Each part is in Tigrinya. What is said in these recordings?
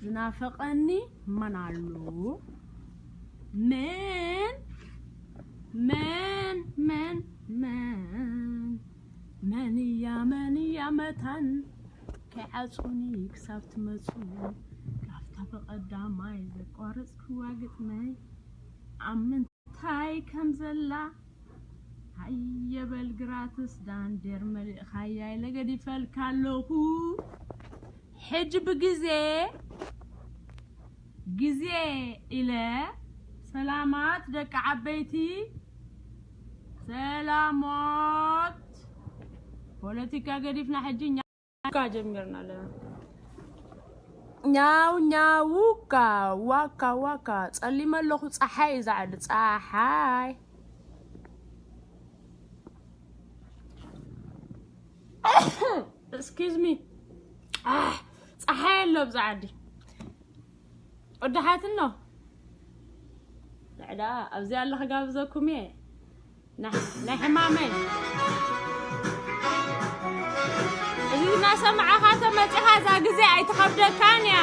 ዝናፈቐኒ መን ኣሎ? መን መን መን መን መን እያ መን እያ መታን ከይዓጹኒ ክሳብ ትመጹ ላፍታ ብቐዳማይ ዘቋረጽክዋ ግጥመይ ኣብ ምንታይ ከም ዘላ ሃየ በል ግራትስ ዳንዴር መሊእኻያ ኢለ ገዲፈልካ ኣለኹ። ሕጂ ብግዜ ግዜ ኢለ ሰላማት ደቂ ዓበይቲ ሰላማት ፖለቲካ ገዲፍና ሕጂ እኛ ጀሚርና ኣለና። ኛው ኛው ካ ዋካ ዋካ ጸሊመ ኣለኹ። ጸሓይ እዩ ዝዓዲ ጸሓይ። Excuse me. ጸሓይ ኣሎ ኣብዚ ዓዲ። ወዳሓት ኣሎ። ንዕዳ ኣብዚ ኣለ ክጋብዘኩም እየ። ናይ ናይ ሕማመይ እዚ እናሰማዕኻ ተመጺኻ እዛ ግዜ ኣይትኸብደካን እያ።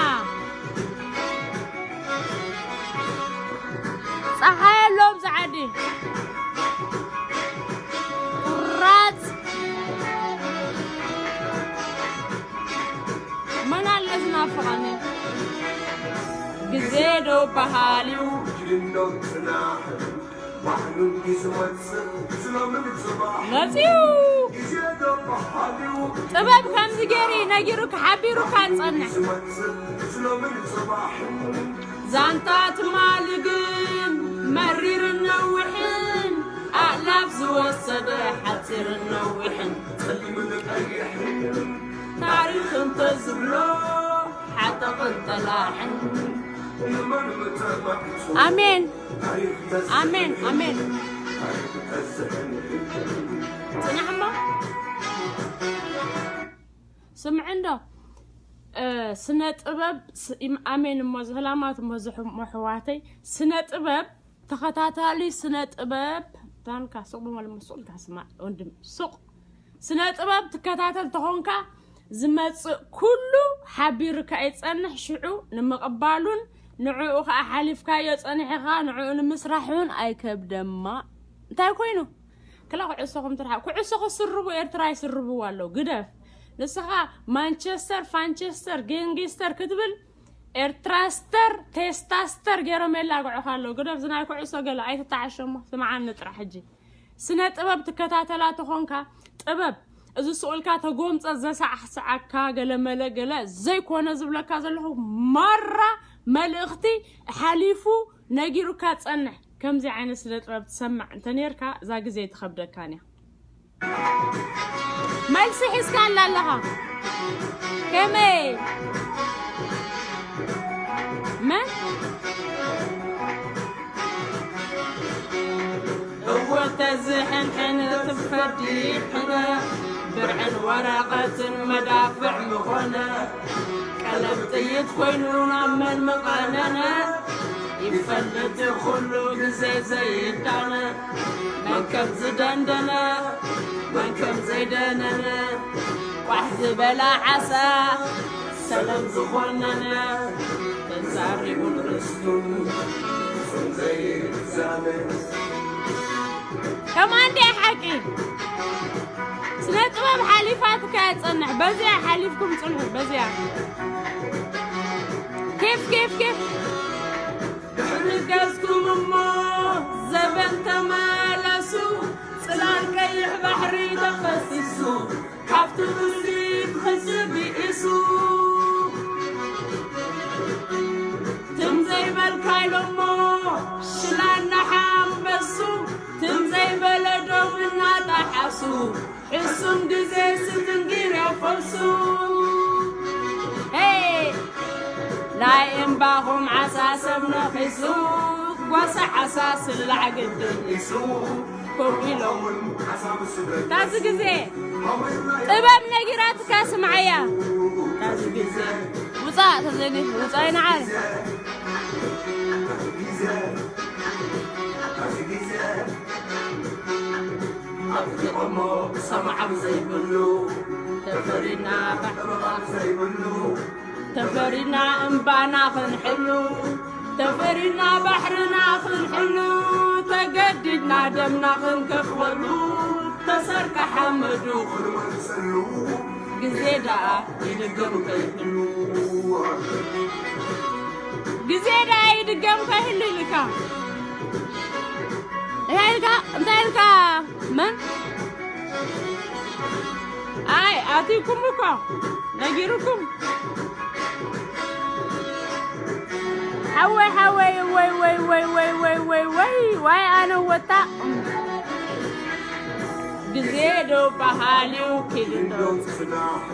ጸሓይ ኣሎ ኣብዚ ዓዲ። ቁራጽ መን ኣለ ዝናፍቐኒ? ግዜ ዶ በሃልዩ መፅዩ። ጥበብ ከምዚ ገይሩ ነጊሩካ ሓቢሩካ ዝፀንሕ። ዛንታ ትማሊ ግን መሪርን ነዊሕን ኣእላፍ ዝወሰደ ሓፂርን ነዊሕን ጸሊምን ቀይሕን ታሪኽ እንተዝብሎ ሓጠቕን ጠላሕን ኣሜን ኣሜን ኣሜን። ጽናሕሞ ስምዕ እንዶ ስነ ጥበብ ኣሜን እሞ ዝህላማት እሞ ዝሕሞ ኣሕዋተይ ስነ ጥበብ ተኸታታሊ ስነ ጥበብ ታንካ ሱቕ ብመልሞ ሱቕ ኢልካ ስማዕ ወንድም ሱቕ ስነ ጥበብ ትከታተል ተኾንካ ዝመጽእ ኩሉ ሓቢርካ ይጸንሕ። ሽዑ ንምቕባሉን ንዕኡ ኸዓ ሓሊፍካዮ ጸኒሕኻ ንዕኡ ንምስራሕን ኣይከብደማ። እንታይ ኮይኑ ክላ ኩዕሶኹም ትርሓ ኩዕሶ ክስርቡ ኤርትራ ይስርብዋ ኣለዉ። ግደፍ ንስኻ ማንቸስተር ፋንቸስተር ጌንጊስተር ክትብል ኤርትራስተር ቴስታስተር ገይሮም የላግዑኻ ኣለዉ። ግደፍ ዝናይ ኩዕሶ ገለ ኣይትተዓሸሞ። ስምዓኒ ጥራሕ ሕጂ ስነ ጥበብ ትከታተላ ተኾንካ ጥበብ እዚ ስኡልካ ተጎምፀ ዘሳዕስዓካ ገለመለ ገለ ዘይኮነ ዝብለካ ዘለኹ ማራ መልእኽቲ ሓሊፉ ነጊሩካ ጸንሕ። ከምዚ ዓይነት ስነ ጥበብ ትሰምዕ እንተ ነርካ እዛ ግዜ ትኸብደካን እያ። መልሲ ሒዝካ ኣላ ኣለኻ ከመይ መን እወ ተዝሕንሕን ትፈዲ ሕነ ብርዕን ወረቐትን መዳፍዕ ምኾነ ቀለም ጥይት ኮይኑ ናብ መን ምቐነነ ይፈልጥ ኩሉ ግዜ ዘይዳነ መን ከም ዝደንደነ መን ከም ዘይደነነ ቋሕ ዝበላ ዓሳ ሰላም ዝኾነነ ተዛሪቡን ርስቱ ፍጹም ዘይዛነ ከማን ድያ ሓቂ ስነ ጥበብ ሓሊፋትካ ያጸንሕ በዚያ ሓሊፍኩም ጽንሑ በዚያ ኬፍ ኬፍ ኬፍ ድሕሪ ገዝኩም እሞ ዘበን ተመለሱ ጽላል ቀይሕ ባሕሪ ተፈሲሱ ካብቲ ትስሊት ሕጂ ብኢሱ ትም ዘይበልካ ኢሎሞ ሽላና ሓንበሱ ትም ዘይበለ ዶም እናጣሓሱ ሕሱም ግዜ ስትንጊር ያፈሱ ናይ እምባኹም ዓሳ ሰብ ነኺሱ ጓሳ ዓሳ ስላዕ ግድን ኢሱ ኮፍ ኢሎም ታዚ ግዜ ጥበብ ነጊራትካ ስምዓያ ታዚ ግዜ ውፃእ ተዘይኒ ውፃእ ይንዓል ኣጥፊቖሞ ብሰማዕ ብዘይብሉ ተፈሪና ባሕሪ ዘይብሉ ተፈሪድና እምባና ክንሕሉ፣ ተፈሪድና ባሕርና ክንሕሉ፣ ተገዲድና ደምና ክንከፍለሉ፣ ተሰርቀ ሓመዱ ክንመልሰሉ፣ ግዜ ደኣ ይድገም ከይህሉ። ግዜ ደኣ ይድገም ከይህሉ ኢልካ። እንታይ ኢልካ? እንታይ ኢልካ? መን? ኣይ፣ ኣቲኩም እኮ ነጊርኩም። ሓወይ፣ ሓወይ፣ ወይ፣ ወይ፣ ወይ፣ ወይ፣ ወይ፣ ወይ፣ ወይ፣ ዋይ፣ ኣነ ወታ። ግዜ ዶ በሃልዩ ኪዱ ዶ ጽናሕ።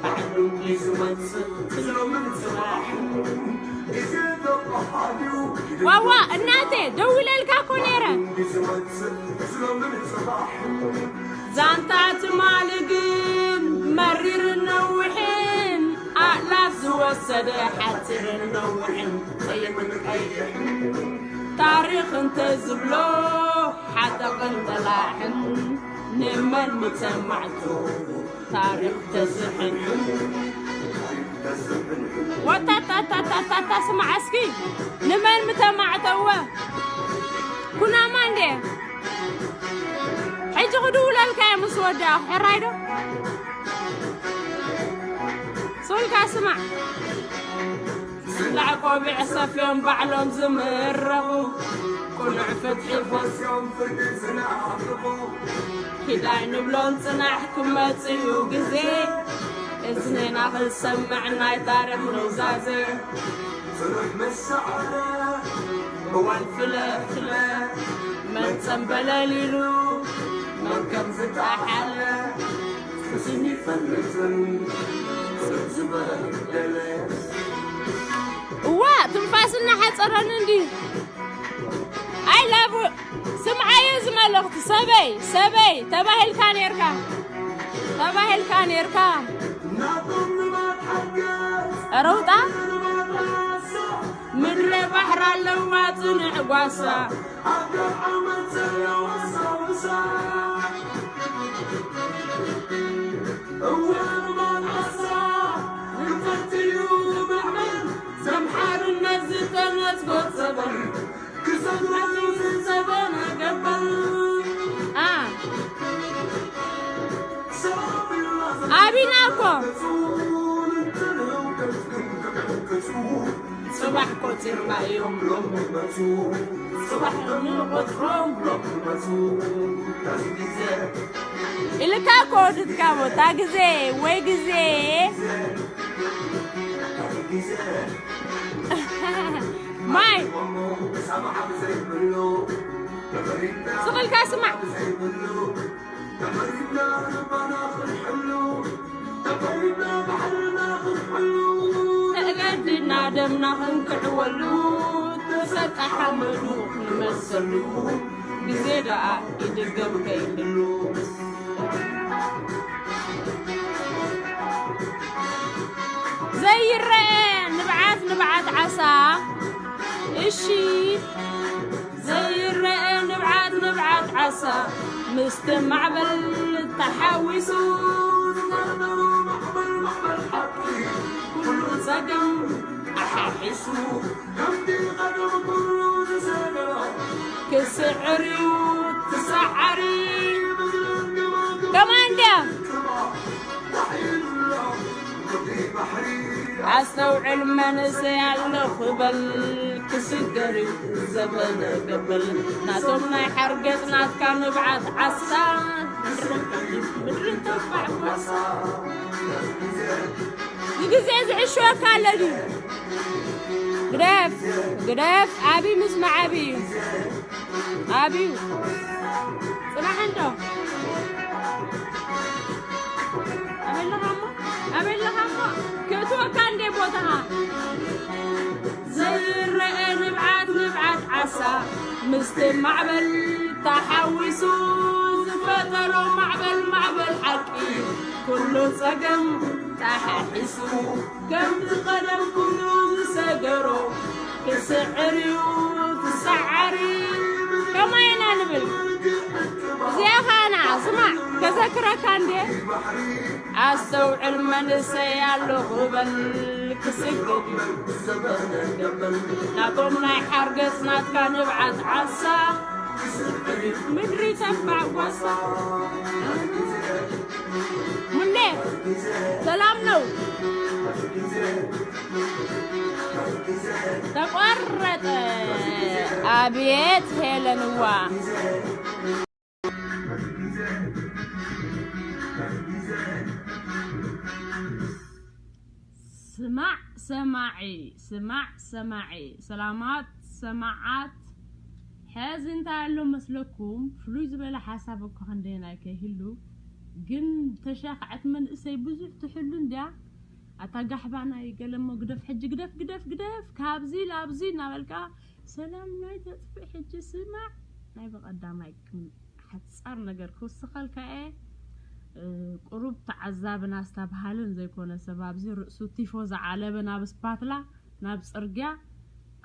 ባዕሉ እዩ ዝመጽእ፣ ሎምን ጽባሕን። ግዜ ዶ በሃልዩ ኪዱ ዶ ዋዋ፣ እናቴ፣ ደዊለልካ እኮ ነይረ። እዩ ዝመጽእ፣ ሎምን ጽባሕን። ዛንታ ትማሊ ግን መሪርን ነዊሕን፣ ኣእላፍ ዝወሰደ ሓጺርን ነዊሕን፣ ጸሊምን ቀይሕን። ታሪኽ እንተ ዝብሎ ሓጠቕን ጠላሕን፣ ንመን ምተማዕቶ ታሪኽ ተዝሕን። ወታታታታታታ፣ ስማዕ እስኪ፣ ንመን ምተማዕተወ? ኩናማ እንዴ? ሕጂ ክድውለልካ እየ ምስ ወዳእኹ፣ ሕራይ ዶ? ስልካ ስማዕ። ዝላዕ ቆቢዕ ሰፍዮም ባዕሎም ዝምረቑ፣ ቅኑዕ ፍትሒ ፈስዮም ፍርዲ ዝናፍቑ፣ ኪዳይ ንብሎም ጽናሕ ክመጽእ እዩ ግዜ፣ እዝንና ክሰምዕ ናይ ታሪኽ ኑዛዜ። ጽኑሕ ምስ ሰዓረ እዋን ፍለ ፍለ፣ መን ጸምበለል ኢሉ መን ከም ዝጠሓለ፣ ስም ይፈልጥን ስም ዝበደለ። እዋ፣ ትንፋስ እናሓጸረኒ እንዲ። ኣይ ላቭ፣ ስምዓዮ እዚ መልእኽቲ፣ ሰበይ፣ ሰበይ፣ ተባሂልካ ኔርካ፣ ተባሂልካ ኔርካ። ናቶም ንባት ሓገዝ፣ ኧረ ውጣ። ንባት ራሳ፣ ምድረ ባሕሪ ኣለዋ ጽኑዕ ጓሳ። ኣብ ዓመት ዘለዋ ሳውሳ፣ እወ ንባት ራሳ፣ ክፈትዩ ማዕበል፣ ዘም ሓርነት ዝተነጽጎ ጸበል። ክሰግረሉ ዝጸበነ ገበል። ኣ። ኣቢና እኮ። ጽባሕ ቆጺርና እዮም ሎም መጹ። ጽባሕ ንቆጽሮም ሎም መጹ። ኢልካ እኮ ወድትካ ቦታ ግዜ ወይ ግዜ። ማይ። ስቕ ኢልካ ስማዕ። ተገዲድና ደምና ክንክዕወሉ፣ ተሰጣ ሓመዱ ክንመሰሉ፣ ግዜ ደኣ ይድገም ከይህሉ። ዘይረአ ንብዓት ንብዓት ዓሳ፣ እሺ። ዘይረአ ንብዓት ንብዓት ዓሳ፣ ምስቲ ማዕበል ተሓዊሱ። ዝናነሩ ማዕበል ማዕበል ሓቂ፣ ኩሉ ጸገም ጠሓሒሱ። ከምቲ ቀደም ኩሉ ዝሰገረ፣ ክስዕር እዩ ትሰዓሪ። ከማን ድያ? ኣስተውዕል መንእሰይ ኣለኹ በል፣ ክስገር እዩ ዘበነ ገበል። ናቶም ናይ ሓርገጽ ናትካ ንብዓት ዓሳ፣ ምድሪ ተፋሕ ጓሳ። ንግዜ ዝዕሽወካ ኣሎ ድዩ? ግደፍ፣ ግደፍ፣ ዓቢ ምስማዕ ዓቢ እዩ። ኣብዩ። ጽናሕ እንዶ። ኣበይ ኣለኻ እሞ? ኣበይ ኣለኻ እሞ? ክእትወካ እንዴ ቦታኻ? ዘይረአ ንብዓት፣ ንብዓት ዓሳ፣ ምስቲ ማዕበል ተሓዊሱ ዝፈጠሮ ማዕበል፣ ማዕበል ሓቂ፣ ኩሉ ጸገም ጠሓሒሱ፣ ከምቲ ቀደም ኩሉ ዝሰገሮ፣ ክስዕር እዩ ትሰዓሪ። ከማይ ኢና ንብል። እዚኣ ኸኣ ንዓ ስማዕ፣ ከዘክረካ እንዴ። ኣስተውዕል መንእሰይ ኣለኹ በል፣ ናቶም ናይ ሓርገጽ ናትካ ንብዓት ዓሳ ምድሪ ተባጓሳ። ሙሌ ሰላም ነው። ተቋረጠ። አቤት ሄለንዋ። ስማዕ ሰማዒ፣ ስማዕ ሰማዒ፣ ሰላማት ሰማዓት። ሕዚ እንታይ ኣሎ መስለኩም? ፍሉይ ዝበለ ሓሳብ እኮ ክንደየናይ ከይህሉ፣ ግን ተሻኽዐት መንእሰይ ብዙሕ ትሕሉ እንድያ። ኣታ ጋሕባ ናይ ገለሞ ግደፍ፣ ሕጂ ግደፍ፣ ግደፍ፣ ግደፍ፣ ካብዚ ላብዚ እናበልካ ሰላም ናይ ተጥፍእ። ሕጂ ስማዕ ናይ በቐዳማይ ክም-፣ ሓጻር ነገር ክውስኸልካ እየ። እ፣ ቁሩብ ተዓዛብን ኣስታብሃልን ዘይኮነ ሰብ ኣብዚ ርእሱ ቲፎ ዝዓለበ ናብ ስፓትላ፣ ናብ ጽርግያ፣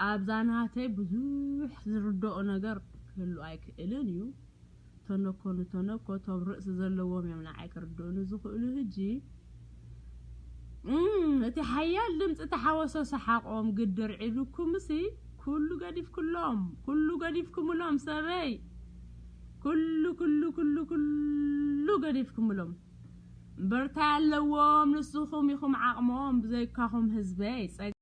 ኣብዛ ናተይ ብዙሕ ዝርድኦ ነገር ክህሉ ኣይክእልን እዩ። ተነኮ ንተነኮ፣ እቶም ርእሲ ዘለዎም እዮም ንዓይ ክርድኡኒ ዝኽእሉ። ሕጂ፣ እም፣ እቲ ሓያል ድምፂ ተሓወሶ ሰሓቖም ግድር ዒሉኩምሲ፣ ኩሉ ገዲፍኩሎም፣ ኩሉ ገዲፍኩምሎም ሰበይ፣ ኩሉ፣ ኩሉ፣ ኩሉ፣ ኩሉ ገዲፍኩምሎም። እምበርታ ኣለዎም፣ ንስኹም ኢኹም ዓቕሞም፣ ብዘይካኹም ህዝበይ።